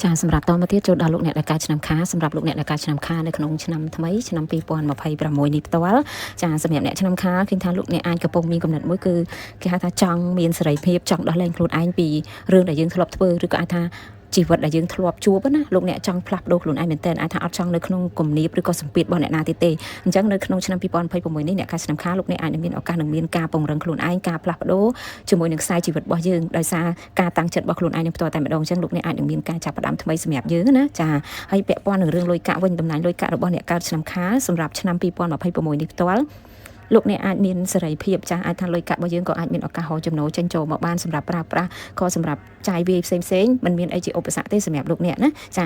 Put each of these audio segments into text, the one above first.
ចាសម្រាប់តមកទៀតចូលដល់លោកអ្នកដែលកើតឆ្នាំខាលសម្រាប់លោកអ្នកដែលកើតឆ្នាំខាលនៅក្នុងឆ្នាំថ្មីឆ្នាំ2026នេះផ្ទាល់ចាសម្រាប់អ្នកឆ្នាំខាលឃើញថាលោកអ្នកអាចកំពុងមានកំណត់មួយគឺគេហៅថាចង់មានសេរីភាពចង់ដោះលែងខ្លួនឯងពីរឿងដែលយើងធ្លាប់ធ្វើឬក៏អាចថាជីវិតដែលយើងធ្លាប់ជួបណាលោកអ្នកចង់ផ្លាស់ប្ដូរខ្លួនឯងមែនទែនអាចថាអត់ចង់នៅក្នុងគំនាបឬក៏សម្ពាធរបស់អ្នកណាទៀតទេអញ្ចឹងនៅក្នុងឆ្នាំ2026នេះអ្នកកើតឆ្នាំខាលលោកអ្នកអាចនឹងមានឱកាសនឹងមានការពង្រឹងខ្លួនឯងការផ្លាស់ប្ដូរជាមួយនឹងខ្សែជីវិតរបស់យើងដោយសារការតាំងចិត្តរបស់ខ្លួនឯងនឹងផ្ទាល់តែម្ដងអញ្ចឹងលោកអ្នកអាចនឹងមានការចាប់ផ្ដើមថ្មីសម្រាប់យើងណាចាហើយពាក់ព័ន្ធនឹងរឿងលុយកាក់វិញតំណែងលុយកាក់របស់អ្នកកើតឆ្នាំខាលសម្រាប់ឆ្នាំ2026នេះផ្ទាល់លោកអ្នកអាចមានសេរីភាពចាស់អាចថាលុយកាក់របស់យើងក៏អាចមានឱកាសរកចំណូលចេញចូលមកបានសម្រាប់ប្រើប្រាស់ក៏សម្រាប់ចាយវាយផ្សេងផ្សេងមិនមានអីជាឧបសគ្គទេសម្រាប់លោកអ្នកណាចា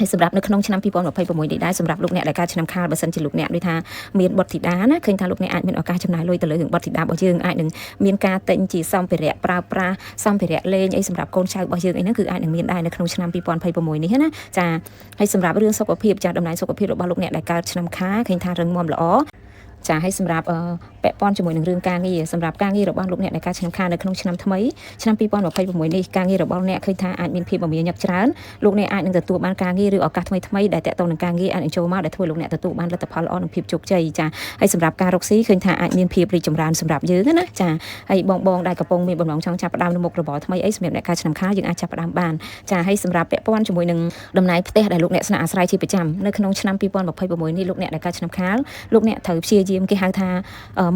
ហើយសម្រាប់នៅក្នុងឆ្នាំ2026នេះដែរសម្រាប់លោកអ្នកដែលកើតឆ្នាំខាលបើសិនជាលោកអ្នកដូចថាមានបុត្រធីតាណាឃើញថាលោកអ្នកអាចមានឱកាសចំណាយលុយទៅលើរឿងបុត្រធីតារបស់យើងអាចនឹងមានការទិញជាសម្ភារៈប្រើប្រាស់សម្ភារៈលេងអីសម្រាប់កូនចៅរបស់យើងអីហ្នឹងគឺអាចនឹងមានដែរនៅក្នុងឆ្នាំ2026នេះណាចាហើយសម្រាប់រឿងសុខភាពចាតំណែងសុខភាពរបស់លោកអ្នកដែលកើតឆ្នាំខាលឃើញថារឹងមាំល្អចាឲ្យសម្រាប់ពាក់ព័ន្ធជាមួយនឹងរឿងការងារសម្រាប់ការងាររបស់លោកអ្នកដែលកើតឆ្នាំខាលនៅក្នុងឆ្នាំថ្មីឆ្នាំ2026នេះការងាររបស់អ្នកឃើញថាអាចមានភាពមមាញឹកច្រើនលោកអ្នកអាចនឹងទទួលបានការងារឬឱកាសថ្មីថ្មីដែលទាក់ទងនឹងការងារអាចនឹងចូលមកដែលធ្វើលោកអ្នកទទួលបានលទ្ធផលល្អនិងភាពជោគជ័យចាហើយសម្រាប់ការរកស៊ីឃើញថាអាចមានភាពរីកចម្រើនសម្រាប់យើងណាចាហើយបងបងដែលកំពុងមានបំណងចង់ចាប់ផ្ដើមនៅមុខរបរថ្មីអីសម្រាប់អ្នកកើតឆ្នាំខាលយើងអាចចាប់ផ្ដើមបានចាហើយសម្រាប់ពាក់ព័ន្ធជាមួយនឹងតំណែងផ្ទះដែលលោកអ្នកស្នាក់អាស្រ័យជាប្រចាំនៅក្នុងឆ្នាំ2026នេះលោកអ្នកដែលកើតឆ្នាំខាលលោកអ្នកត្រូវព្យាយាមគេហៅថា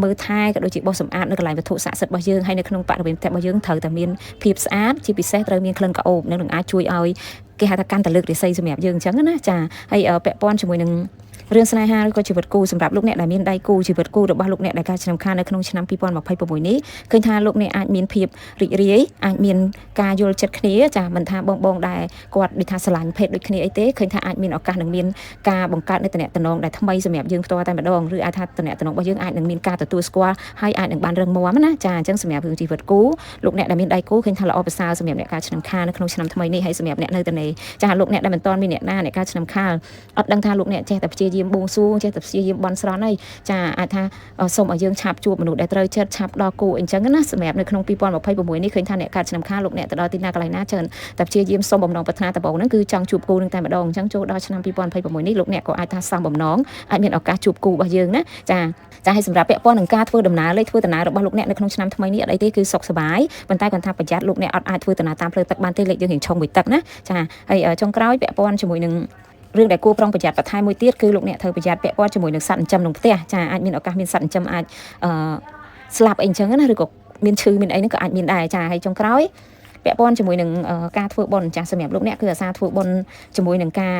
មើលថែក៏ដូចជាបោសសម្អាតនៅកន្លែងវត្ថុស័ក្តិសិទ្ធិរបស់យើងហើយនៅក្នុងបរិវេណផ្ទះរបស់យើងត្រូវតែមានភាពស្អាតជាពិសេសត្រូវមានក្លិនក្រអូបនឹងអាចជួយឲ្យគេហៅថាកាន់តែលើករាសីសម្រាប់យើងអញ្ចឹងណាចាហើយពាក់ព័ន្ធជាមួយនឹងរឿងស្នេហាឬក៏ជីវិតគូសម្រាប់លោកអ្នកដែលមានដៃគូជីវិតគូរបស់លោកអ្នកដែលកើតឆ្នាំខាលនៅក្នុងឆ្នាំ2026នេះឃើញថាលោកអ្នកអាចមានភាពរីករាយអាចមានការយល់ចិត្តគ្នាចាមិនថាបងបងដែលគាត់ដូចថាស្រឡាញ់ភេទដូចគ្នាអីទេឃើញថាអាចមានឱកាសនឹងមានការបង្កើតនៅតំណែងដែលថ្មីសម្រាប់យើងផ្ទាល់តែម្ដងឬអាចថាតំណែងរបស់យើងអាចនឹងមានការទទួលស្គាល់ហើយអាចនឹងបានរឹងមាំណាចាអញ្ចឹងសម្រាប់រឿងជីវិតគូលោកអ្នកដែលមានដៃគូឃើញថាល្អប្រសើរសម្រាប់អ្នកកើតឆ្នាំខាលនៅក្នុងឆ្នាំថ្មីនេះហើយសម្រាប់អ្នកនៅតនេចាលោកអ្នកដែលមិនទាន់មានអ្នកណាអ្នកកើតឆ្នាំខាលអត់ដឹងថាលោកអ្នកចេះតែព្យាយាមបួងសួងចេះតែព្យាយាមបន់ស្រន់ហើយចាអាចថាសូមឲ្យយើងឆាប់ជួបមនុស្សដែលត្រូវចិត្តឆាប់ដល់គូអញ្ចឹងណាសម្រាប់នៅក្នុង2026នេះឃើញថាអ្នកកើតឆ្នាំខាលលោកអ្នកទៅដល់ទីណាកន្លែងណាច្រើនតែព្យាយាមសុំបំណងប្រាថ្នាដំបូងហ្នឹងគឺចង់ជួបគូនឹងតែម្ដងអញ្ចឹងចូលដល់ឆ្នាំ2026នេះលោកអ្នកក៏អាចថាសំបំណងអាចមានឱកាសជួបគូរបស់យើងណាចាចាឲ្យសម្រាប់ពាក់ព័ន្ធនឹងការធ្វើដំណើរលេខធ្វើដំណើររបស់លោកអ្នកនៅក្នុងឆ្នាំថ្មីនេះអត់អីទេគឺសុខសប្បាយប៉ុន្តែគាត់ថាប្រយ័ត្នលោកអ្នកអត់អាចធ្វើដំណើរតាមផ្លូវទឹកបានទេលេខយើងរៀងឆុងមួយទឹកណាចាហើយចុងក្រោយពាក់ព័ន្ធជាមួយនឹងរឿងដែលគួរប្រុងប្រយ័ត្នបន្ថែមមួយទៀតគឺលោកអ្នកត្រូវប្រយ័ត្នពាក់ព័ន្ធជាមួយនឹងសត្វចិញ្ចឹមក្នុងផ្ទះចាអាចមានឱកាសមានសត្វចិញ្ចឹមអាចអឺស្លាប់អីអញ្ចឹងណាឬក៏មានឈឺមានអីហ្នឹងក៏អាចមានដែរចាហើយចុងក្រោយពាក់ព័ន្ធជាមួយនឹងការធ្វើបុណ្យចាស់សម្រាប់លោកអ្នកគឺអាសាធ្វើបុណ្យជាមួយនឹងការ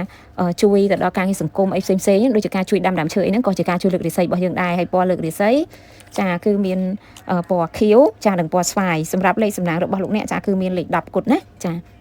ជួយទៅដល់ការងារសង្គមអីផ្សេងផ្សេងដូចជាការជួយដាំដើមឈើអីហ្នឹងក៏ជាការជួយលើករាសីរបស់យើងដែរហើយពណ៌លើករាសីចាគឺមានពណ៌ខៀវចានិងពណ៌ស្វាយសម្រាប់លេខសំណាងរបស់លោកអ្នកចាគឺមានលេខ10គត់ណាចា។